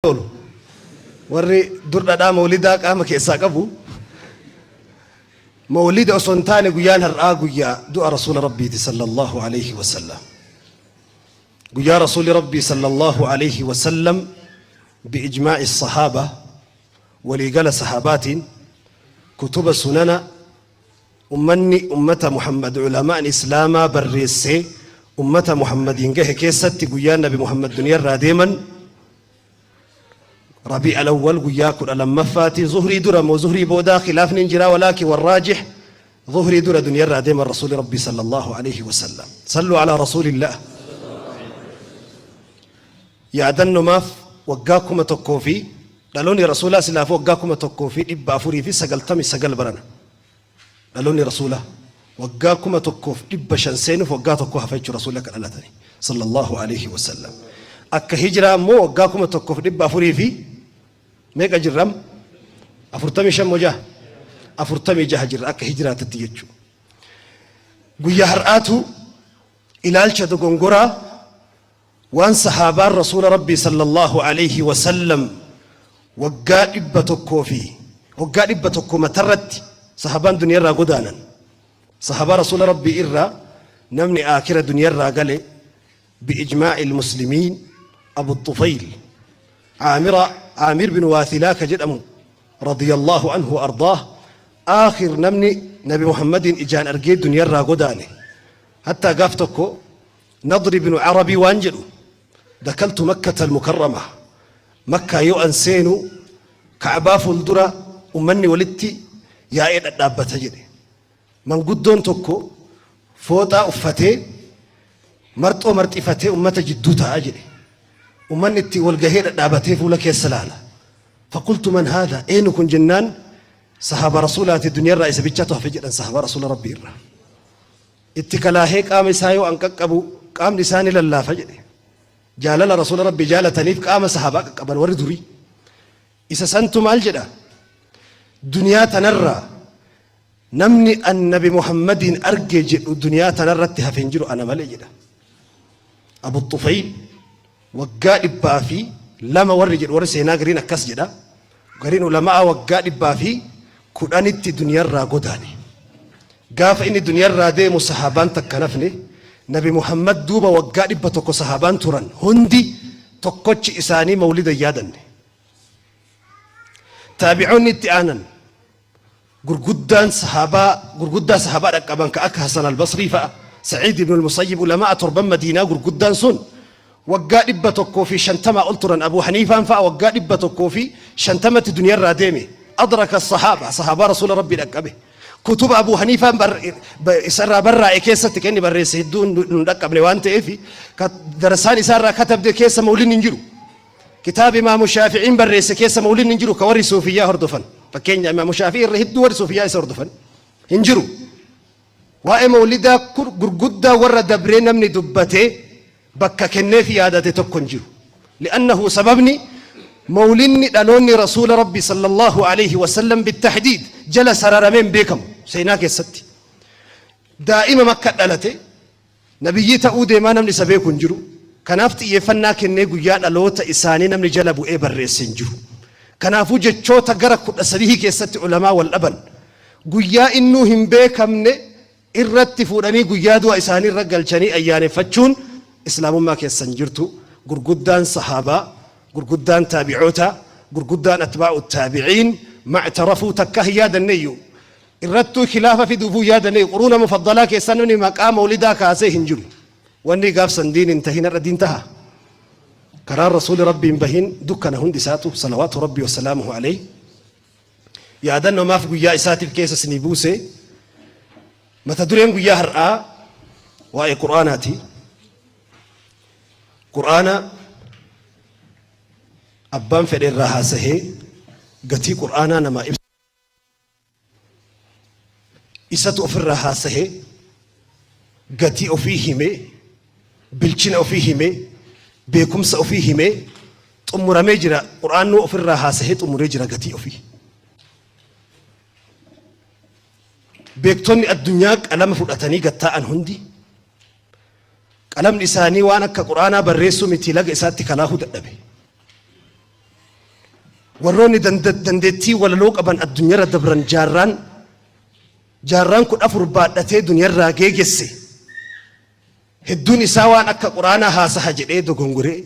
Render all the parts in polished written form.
Oolu. Warri dur dhadhaa mawlidaa qaama keessaa qabu, mawlida osoo hin taane guyyaan har'aa guyyaa du'a Rasuula Rabbiiti sallallahu alayhi wa sallam. Guyyaa Rasuuli Rabbii sallallahu alayhi wa sallam bi'ijmaa'i sahaaba, waliigala sahaabaatiin, kutuba sunana ummanni ummata Muhammad ulamaan Islaamaa barreessee ummata Muhammadiin gahe keessatti guyyaan Nabi Muhammad duniyarraa deeman Rabii al-awwal guyyaa 12ffaati. Zuhrii dura moo zuhrii boodaa khilaafni hin jiraa, walaakin warraajih zuhrii dura duniyarraa deeman Rasuuli Rabbii sallallahu alayhi wasallam. Salluu alaa Rasuulillah. Yaadannomaaf waggaa 1000 fi dhaloonni Rasuulaa silaafuu waggaa 1499 barana. Dhaloonni Rasuulaa waggaa 1500 seenuuf waggaa tokko hafa jechuudha Rasuulli akka dhalatanii sallallahu alayhi wasallam. Akka hijiraa immoo waggaa 1400 fi meeqa jirram? 45 moo jaha? 46 jirra akka hijiraatitti jechuudha. Guyyaa har'aatu ilaalcha dogongoraa waan sahaabaan Rasuula Rabbii sallallaahu aleeyhi wasallam waggaa 100 fi waggaa 100 matarratti sahaabaan duniyarraa godaanan. Sahaabaa Rasuula Rabbii irraa namni aakira duniyarraa gale bi'ijmaa'il muslimiin Abu Xufayl Aamira Aamir bin Waathilaa ka jedhamu radiyallaahu anhu wa ardaah aakhir namni Nabi Muhammadiin ijaan argee duniyarraa godaane. Hattaa gaaf tokko Nadr ibnu Arabii waan jedhu, Dakaltu Makkata al-Mukarrama, Makkaa yoo an seenu Ka'baa fuuldura ummanni walitti yaa'ee dhadhaabbata jedhe. Manguddoon tokko fooxaa uffatee marxoo marxifatee ummata jidduu taa'a jedhe. Ummanni itti wal gahee dhadhaabatee fuula keessa laala. Faqultu man haadha, eenu kun jennaan, sahaaba Rasuulaati, duniyarraa isa bichaatu hafe jedhan sahaabaa Rasuula Rabbii irraa. Itti kalaahee qaama isaa yoo an qaqqabu qaamni isaa ni lallaafa jedhe. Jaalala Rasuula Rabbii jaalataniif qaama sahaabaa qaqqaban warri durii. Isa santu maal jedha? Duniyaa tanarraa namni an Nabi Muhammadiin arge jedhu duniyaa tanarratti hafe hin jiru ana malee jedha. Abu Xufayl waggaa 102 warri jedhu, warri seenaa gariin akkas jedha. Gariin ulamaa waggaa 110tti duniyarraa godaane. Gaafa inni duniyarraa deemu sahaabaan takka hin hafne. Nabi Muhammad duuba waggaa 100 sahaabaan turan hundi tokkochi isaanii mawlida hin yaadanne. Taabi'oonni itti aanan gurguddaan sahaabaa gurguddaa sahaabaa dhaqqaban ka akka Hasan al-Basrii fa'a, Sa'iid ibn al-Musayyib, ulamaa torban Madiinaa gurguddaan sun waggaa 150 ol turan. Abuu Haniifaan fa'a waggaa 150tti duniyarraa deeme. Adraka sahaaba, sahaabaa Rasuula Rabbii dhaqqabe. Kutuba Abuu Haniifaan isarraa barraa'e keessatti kan inni barreesse hedduu nu dhaqqabne waan ta'eef, darasaan isaarraa katabde keessa mawlinni hin jiru. Kitaaba Imaamu Shaafi'iin barreesse keessa mawlinni hin jiru ka warri suufiyyaa hordofan. Fakkeenya Imaamu Shaafii irra hedduu warri suufiyyaa isa hordofan hin jiru. Waa'ee mawlidaa gurguddaa warra dabree namni dubbatee bakka kenneefi yaadate tokko hin jiru. Li'annahu sababni mawlinni dhaloonni Rasuula Rabbii sallallahu alayhi wa sallam bittahdiid jala sararamee hin beekamu seenaa keessatti. Daa'ima Makka dhalate Nabiyyii ta'uu deemaa namni isa beeku hin jiru. Kanaaf xiyyeeffannaa kennee guyyaa dhaloota isaanii namni jala bu'ee barreesse hin jiru. Kanaafuu jechoota gara 13 keessatti ulamaa wal dhaban. Guyyaa innuu hin beekamne irratti fuudhanii guyyaa du'a isaanii irra galchanii ayyaaneffachuun Islaamummaa keessa hin jirtu. Gurguddaan sahaabaa, gurguddaan taabi'ootaa, gurguddaan atbaa'u taabiciin mactarafuu takkaa hin yaadanneyyuu. Irrattuu khilaafa fiduufuu hin yaadanne. Quruuna mufaddalaa keessaa namni maqaa mawlidaa kaasee hin jiru. Wanni gaaf san diin hin tahin har'a diin taha? Karaan Rasuuli Rabbii hin bahin dukkana hundi isaatu salawaatu Rabbii wasalaamuhu alayhi. Yaadannoo maaf guyyaa isaatiif keessa isinii buuse. Mata dureen guyyaa har'aa waa'ee Qur'aanaati. Qur'aana abbaan fedhe irraa haasahee gatii Qur'aanaa namaa ibsa. Isatu ofirraa haasahee, gatii ofii himee, bilchina ofii himee, beekumsa ofii himee xumuramee jira. Qur'aannuu ofirraa haasahee xumuree jira gatii ofii. Beektonni addunyaa qalama fudhatanii gad taa'an hundi qalamni isaanii waan akka Qur'aanaa barreessuu miti laga isaatti kalaahuu dadhabe. Warroonni dandeettii walaloo qaban addunyarra dabran jaarraan jaarraan 14 baadhatee duniyarraa geegesse. Hedduun isaa waan akka Qur'aanaa haasaha jedhee dogongoree,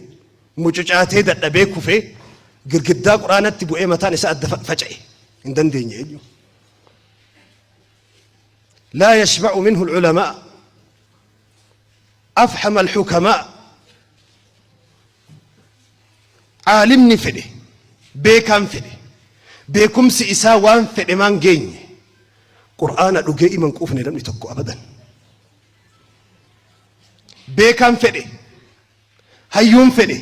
mucucaatee dadhabee kufee, girgiddaa Qur'aanatti bu'ee mataan isaa adda faca'e. Hin dandeenye eenyu. Laa yashba'u minhu al-ulamaa. Afhama al-hukamaa. Aalimni fedhe, beekaan fedhe, beekumsi isaa waan fedhe maan geenye, Qur'aana dhugee ima hin quufne namni tokko abadan. Beekaan fedhe, hayyuun fedhe,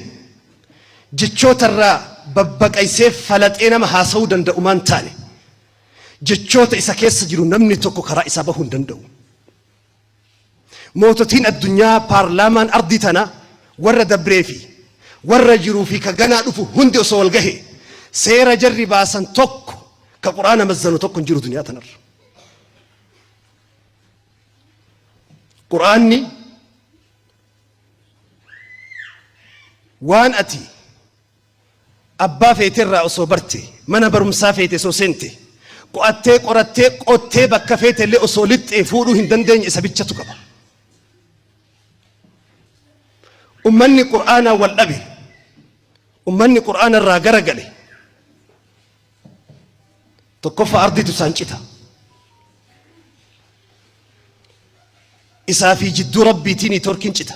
jechoota irraa babbaqaysee falaxee nama haasawuu danda'u maan taane, jechoota isa keessa jiru namni tokko karaa isaa bahuu hin danda'u. Moototiin addunyaa, paarlaamaan ardii tanaa, warra dabree fi warra jiruu fi ka ganaa dhufu hundi osoo wal gahee, seera jarri baasan tokko ka Qur'aana mazzanu tokko hin jiru duniyaa tanarra. Qur'aanni waan ati abbaa feeterraa osoo barte, mana barumsaa feete osoo seente, qo'attee qorattee qottee bakka feetellee osoo lixxee fuudhuu hin dandeenye isa bichatu qaba. Ummanni Qur'aanaa wal dhabe, ummanni Qur'aana irraa garagale, tokkoffaa ardiitu isaan cita. Isaa fi jidduu Rabbiitii niitoorkiin cita.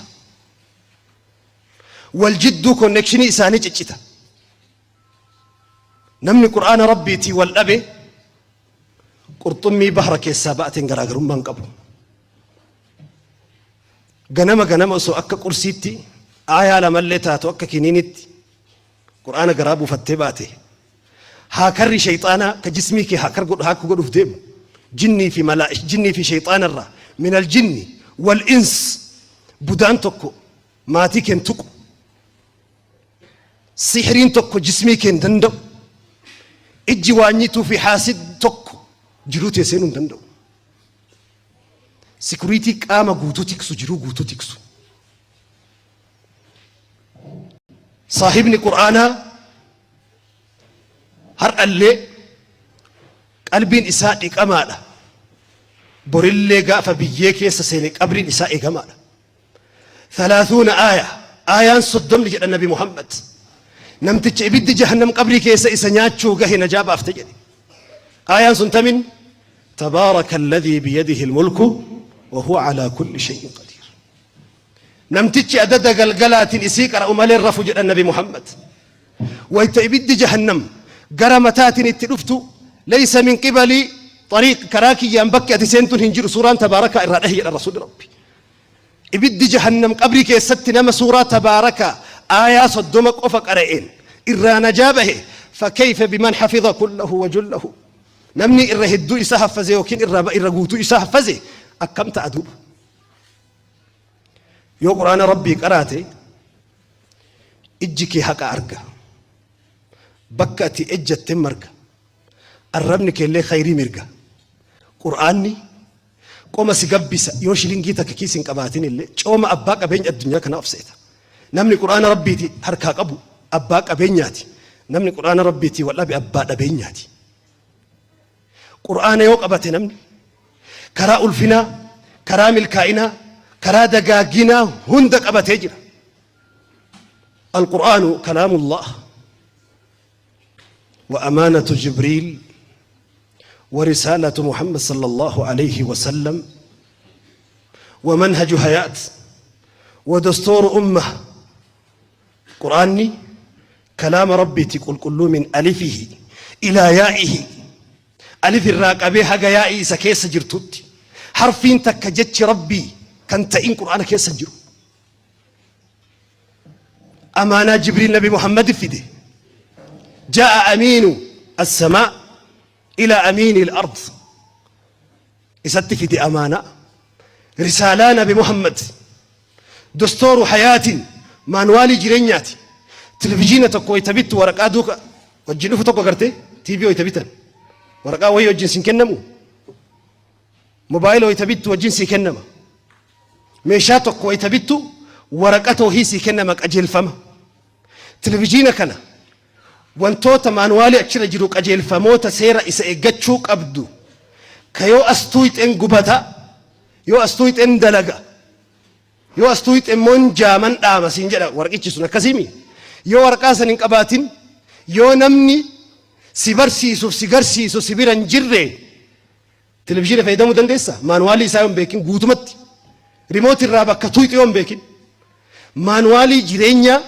Wal jidduu konnekshinii isaanii ciccita. Namni Qur'aana Rabbiitii wal dhabe qurxummii bahra keessaa ba'ateen garaagarummaa hin qabu. Ganama ganama osoo akka qursiitti aayaa lamallee taatu akka kiniinitti Qur'aana garaa buufattee baate haakarri sheyxaanaa ka jismii kee haakar godhu haakku godhuuf deemu jinnii fi malaa jinnii fi sheyxaana irraa minal jinni wal ins budaan tokko maatii keen tuqu sihriin tokko jismii keen danda'u ijji waanyituu fi haasid tokko jiruu tee seenuu hin danda'u. Sikuriitii qaama guutuu tiksu jiruu guutuu tiksu. Saahibni Qur'aanaa har'allee qalbiin isaa dhiqamaadha. Borillee gaafa biyyee keessa seene qabriin isaa eegamaadha. Thalaathuuna aaya aayaan 30 jedha Nabi Muhammad. Namticha ibiddi jahannam qabrii keessa isa nyaachuu gahe najaa baafte jedhe. Aayaan sun tamin tabaaraka alladhii biyadihi almulku wa huwa alaa kulli shay'in qadiir. Namtichi adada galgalaatiin isii qara'u malee hin rafu jedhan Nabi Muhammad. Wayta ibiddi jahannam gara mataatiin itti dhuftu laysa min qibali xariiq karaa kiyyaan bakki ati seentun hin jiru suuraan tabaarakaa irraa dhahi jedhan Rasuulli Rabbi. Ibiddi jahannam qabrii keessatti nama suuraa tabaarakaa aayaa 30 qofa qara'een irraa najaa bahe fakayfa biman hafiza kullahu wa jullahu namni irra hedduu isaa haffaze yookiin irra guutuu isaa haffaze akkam ta'a duuba. Yoo Qur'aana Rabbii qaraate ijji kee haqa arga. Bakka ati ejjatte marga. Arrabni keellee khayrii mirga. Qur'aanni qoma si gabbisa yoo shilingii takka kiis hin qabaatin illee cooma abbaa qabeenya addunyaa kanaa of seeta. Namni Qur'aana Rabbiiti harkaa qabu abbaa qabeenyaati. Namni Qur'aana Rabbiitii wal dhabe abbaa dhabeenyaati. Qur'aana yoo qabate namni karaa ulfinaa, karaa milkaa'inaa, karaa dagaaginaa hunda qabatee jira. Al-Qur'aanu kalaamullah wa amaanatu Jibriil wa risaalatu Muhammad sallallahu alayhi wa sallam wa manhaju hayaat wa dastuuru ummah. Qur'aanni kalaama Rabbiiti qulqulluu min alifihi ilaa yaa'ihi alif irraa qabee haga yaa'ii isa keessa jirtutti harfiin takka jechi Rabbii kan ta'in Qur'aana keessa hin jiru. Amaanaa Jibriil Nabi Muhammad fide. Jaa'a amiinu as-samaa ilaa amiini al-ard. Isatti fide amaanaa. Risaalaa Nabi Muhammad. Dostooru hayaatiin maanuwaalii jireenyaati. Televizhiina tokko wayita bittu waraqaa duuka wajjin dhufu tokko agartee TV wayita bitan waraqaa wayii wajjin sin kennamu. Mobaayila wayita bittu wajjin sii kennama. Meeshaa tokko wayita bittu waraqata wahii sii kennama qajeelfama. Televizhiina kana Wantoota maanuwaalii achirra jiru, qajeelfamoota seera isa eeggachuu qabdu, ka yoo as tuuyxeen gubata, yoo as tuuyxeen dalaga, yoo as tuuyxe immoo hin jaaman dhaama siin jedha warqichi sun, akkasiimi? Yoo waraqaa san hin qabaatin, yoo namni si barsiisuuf si garsiisu si bira hin jirre, televizhiina fayyadamuu dandeessa? Maanuwaalii isaa yoo hin beekin, guutumatti remote irraa bakka tuuyxu yoo hin beekin, maanuwaalii jireenyaa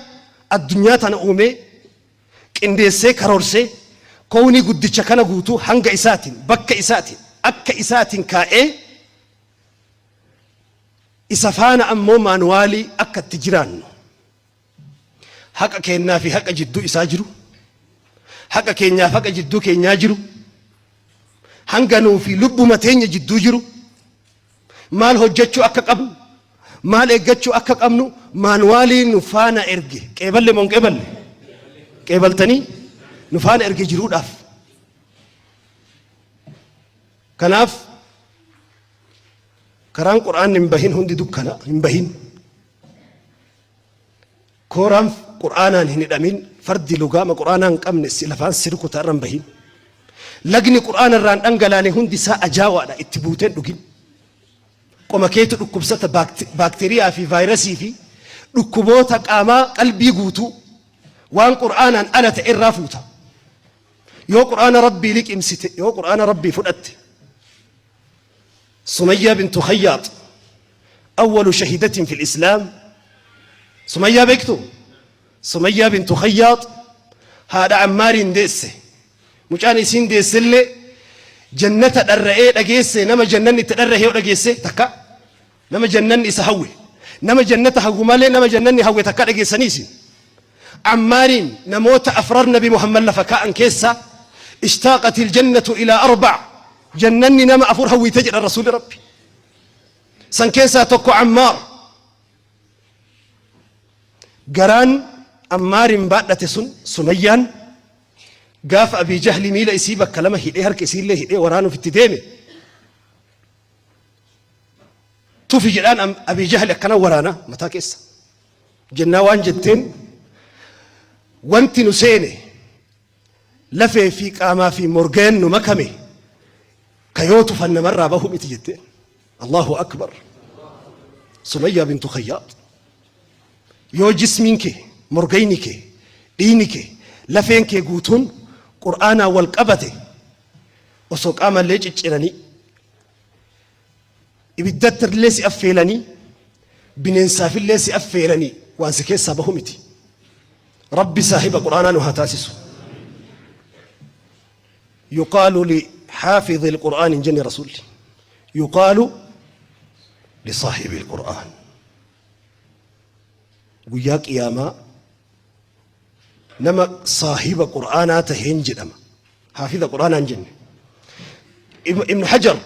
addunyaa tana uumee, qindeessee, karoorsee, kownii guddicha kana guutuu hanga isaatiin, bakka isaatiin, akka isaatiin kaa'ee, isa faana ammoo maanuwaalii akka itti jiraannu, haqa keennaa fi haqa jidduu isaa jiru, haqa keenyaaf haqa jidduu keenyaa jiru, hanga nuu fi lubbuma teenya jidduu jiru, maal hojjechuu akka qabnu, maal eeggachuu akka qabnu maanuwaalii nu faana erge. Qeeballe moo hin qeeballe? Qeebaltanii? Nu faana erge jiruudhaaf. Kanaaf karaan Qur'aanni hin bahin hundi dukkana. Hin bahin. Kooraan Qur'aanaan hin hidhamin, fardi lugaama Qur'aanaa hin qabne si lafaan si rukuta, irra hin bahin. Lagni Qur'aana irraan dhangalaane hundi isaa ajaawaadha, itti buuteen dhugin. Qoma keetu dhukkubsata, baakteeriyaa fi vaayirasii fi dhukkuboota qaamaa qalbii guutuu waan Qur'aanaan ala ta'e irraa fuuta. Yoo Qur'aana Rabbii liqimsite, yoo Qur'aana Rabbii fudhatte, Sumayyaa bintu Khayyaat, awwalu shahidatin fil Islaam. Sumayyaa beektu? Sumayyaa bintu Khayyaat haadha Ammaariin deesse. Mucaan isiin deessellee jannata dharra'ee dhageesse. Nama jannanni itti dharra'e yoo dhageesse takka, nama jannanni isa hawwe, nama jannata hawwu malee nama jannanni hawwe takka dhageessanii isin? Ammaariin namoota afrar Nabi Muhammad lafa kaa'an keessa, ishtaaqatil jannatu ilaa arba'a, jannanni nama afur hawwite jedha Rasuulli Rabbi. San keessaa tokko Ammaar. Garaan Ammaariin baadhate sun, Sumayyaan, gaafa Abii Jahli miila isii bakka lama hidhee, harka isiillee hidhee waraanuuf itti deeme, tufi jedhaan. Abii Jahli akkana waraana mataa keessa jennaa waan jetteen, wanti nu seene lafee fi qaamaa fi morgeen nu makame ka yoo tufan namarraa bahu miti jetteen. Allahu akbar! Sumayyaa bintu Khayyaat. Yoo jismiin kee, morgayni kee, dhiigni kee, lafeen kee guutuun Qur'aanaan wal qabate, osoo qaamallee cicciranii, ibiddatti illee si affeelanii, bineensaafillee si affeelanii, waan si keessaa bahu miti. Rabbi saahiba Qur'aanaa nu haa taasisu. Yuqaalu li xaafidhi alqur'aan hin jenne Rasuulli. Yuqaalu li saahibi alqur'aan. Guyyaa qiyaamaa nama saahiba Qur'aanaa taheen jedhama. Haafidha Qur'aanaa hin jenne. Ibnu Hajar